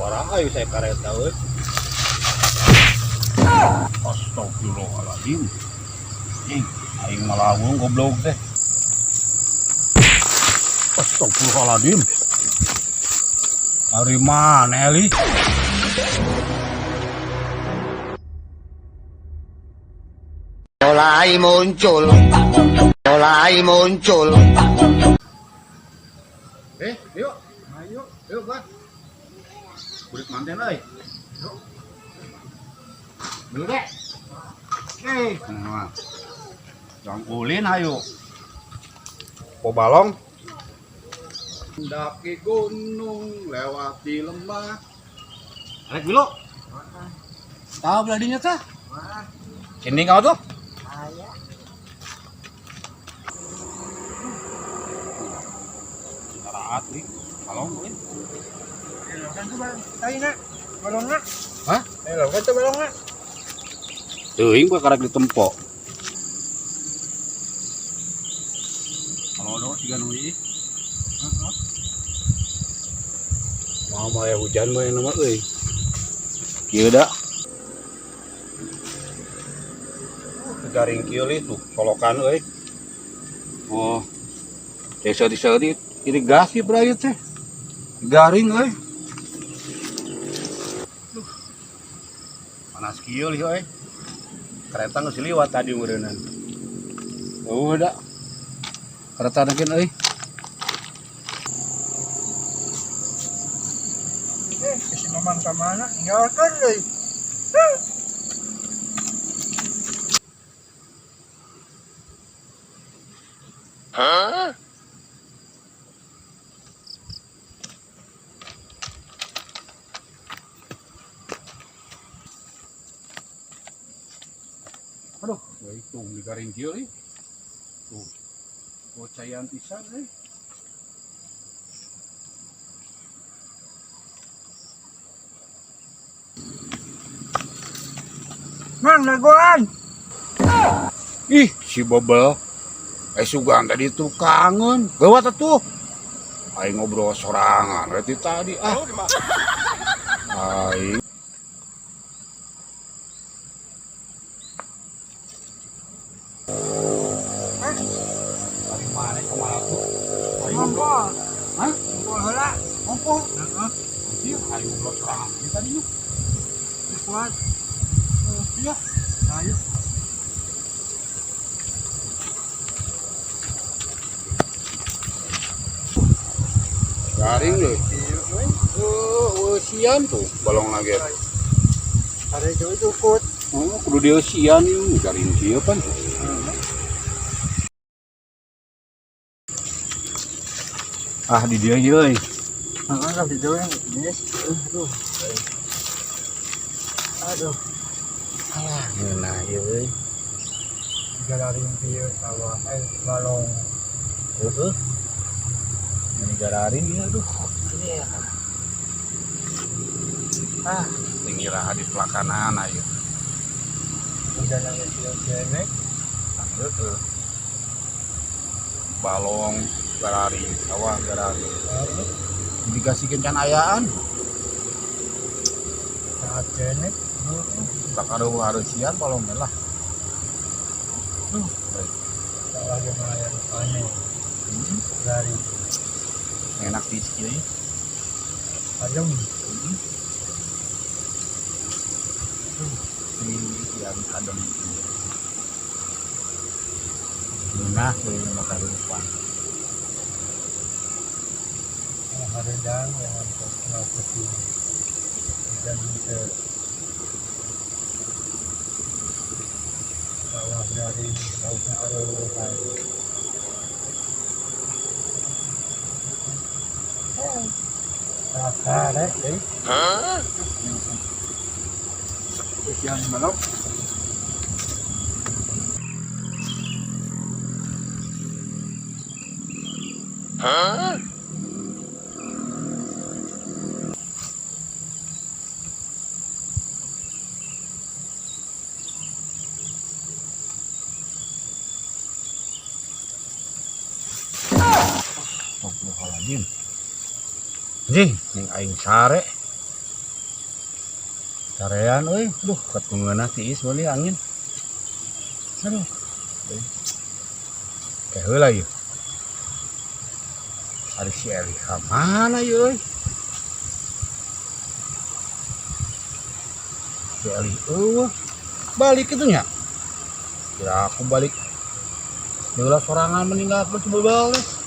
Parah ayo saya kareta euy. Astagfirullahaladzim. Ih, aing malawung goblok teh. Astagfirullahaladzim. Dari mana Eli? Mulai muncul, mulai muncul. Yuk. Ayo, yuk, Pak. Kulit manten euy. Yuk. Dulu deh. Nah. Jangan ulin ayo. Po balong. Mendaki gunung, lewati lembah. Arek bilo. Tahu beladinya tah? Sini kau tuh. Raat nih, balong ulin. Kan tuh bang, tai na, balong na. Hah? Kan tuh balong na. Teuing gua karek ditempok. Kalau do siga nu ieu. Mau mah ya hujan mah nama euy. Kieu da. Garing kieu li tuh solokan euy. Oh. Desa desa irigasi bray teh. Garing euy. Duh. Panas kieu li euy. Kereta geus liwat tadi meureunnan. Oh da. Kereta nakin euy. Si Mamang ka mana? Tinggalkan euy. Aduh, euy tuh di garing kieu euy. Tuh. Bocayan pisan euy. Mang, dagoan. Ih, si Bebel. Sugan tadi tukangan. Gawat atuh. Aing ngobrol sorangan berarti tadi ah. Aing. Dari mana kemana tuh? Aing ngobrol. Ngompol. Hah? Ngompol heula. Ngompol. Heeh. Iya, aing ngobrol sorangan tadi yuk. Kuat. Iya. Ayo. Garing deh. Iya, euy. Oh, eusian tuh balong lagi. Are itu cukut. Oh, kudu dieusian ieu garing kieu pan. Ah, di dieu ieu euy. Heeh, lah di dieu geus. Aduh. Aduh, Alah, ngeunah ieu euy. gararing kieu sawah balong. Heeh. Meni gararing ieu aduh. Ah, tinggi raha di pelakanan ayo. Udah nangis kieu keneh. Heeh. Balong gararing, sawah gararing. Heeh. Dikasih kencan ayaan, Saat keneh. Heeh. tak ada harusian balong lah. Duh, Sawah ge lumayan panen. Garing. Enak di sini. Adem. Di yang adem. Nah, euy mah kahirupan. Hareudang yang ngapeti. Dan henteu. Sawah garing, laukna aruhan. Rasa deh, euy. Yang balok. Astagfirullahaladzim. Jing, ning aing sare. Sarean euy. Duh, katungeunah tiis meuli angin. Aduh. Kayak heula ieu. Ari si Eli ka mana ieu euy? Si Eli eueuh. Balik kitu nya. Kira aku balik. Heula sorangan meninggalkeun si bebal teh.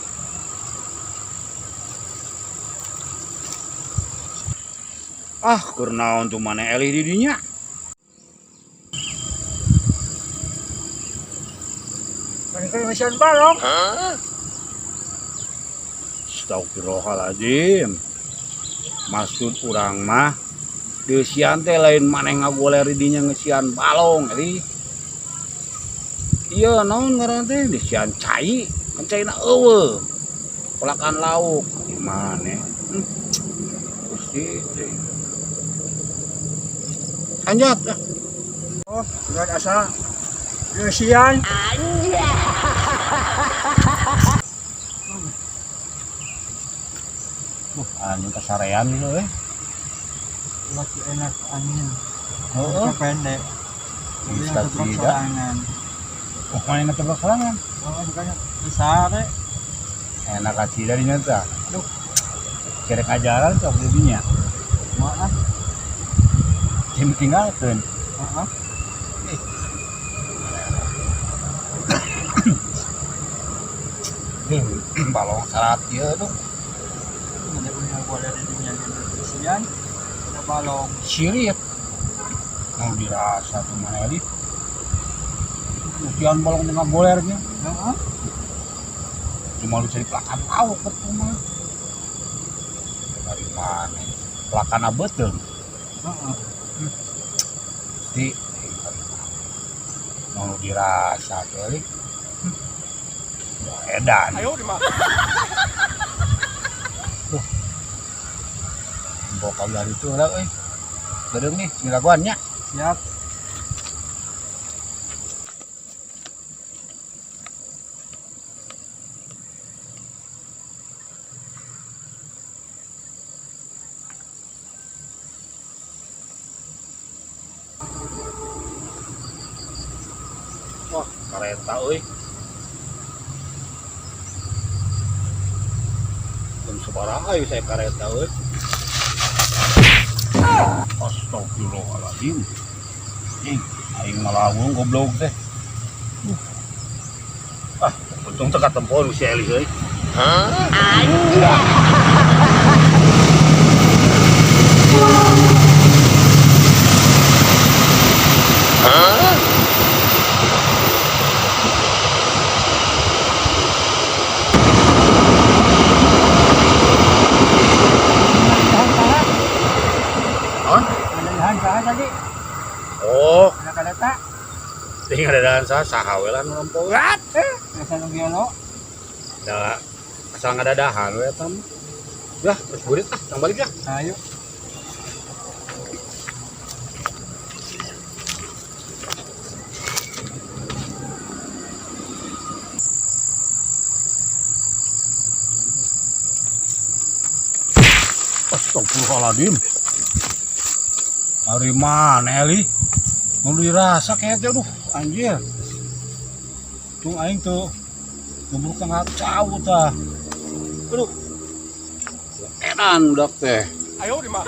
Ah, keur naon tuh maneh Eli di dinya? Kan mesin balong. Astagfirullahaladzim. Maksud urang mah deusian teh lain maneh ngagoler di dinya ngeusian balong Eli. Iya naon ngaran teh deusian cai, kan caina eueuh. Pelakan lauk gimana? Gusti teh. Anjat ah. Oh, berat asa. Lesian. Anjing kasarean ieu euy. Lagi enak angin. Heeh. Pendek. Bisa Yang tidak. sorangan. Oh, mana ngeteblak sorangan? Oh, bukannya besar eh. Enak aja dari nyata. Duh. Kerek ajaran sok jadinya. Maaf. Tim tinggalkeun. Maaf. Nih, balong sarat ieu tuh. Ada punya boleh di dunia ini. Ada balong. Sirit. Mau dirasa tuh mana Eli. Usian balong dengan golernya. Heeh. Cuma lu cari pelakan lauk ke mah. Dari mana? Pelakan abeteun. Heeh. Di mau dirasa tuh Eli. Wah, edan. Ayo di mah. Bawa kali itu lah euy. Beureum nih sing laguan nya. Siap. Wah, kareta euy. Jam sabaraha ieu saya kareta euy. Astagfirullahaladzim. Ih, aing malawung goblok teh. Ah, untung teu katempon si Eli euy. Naon? Ada ihan saha tadi? Oh, Ada kereta. tinggal ada saha saha we lah nu nempoan. Biasa nu gelo. Da asal ngadadahan we eta mah. Lah, terus burit ah, tang balik ah. Ayo. Astagfirullahaladzim. Dari mana Eli? Mau dirasa kayaknya aduh anjir. Tuh aing tuh ngeburu kacau tah. Aduh. Edan budak teh. Ayo di mah.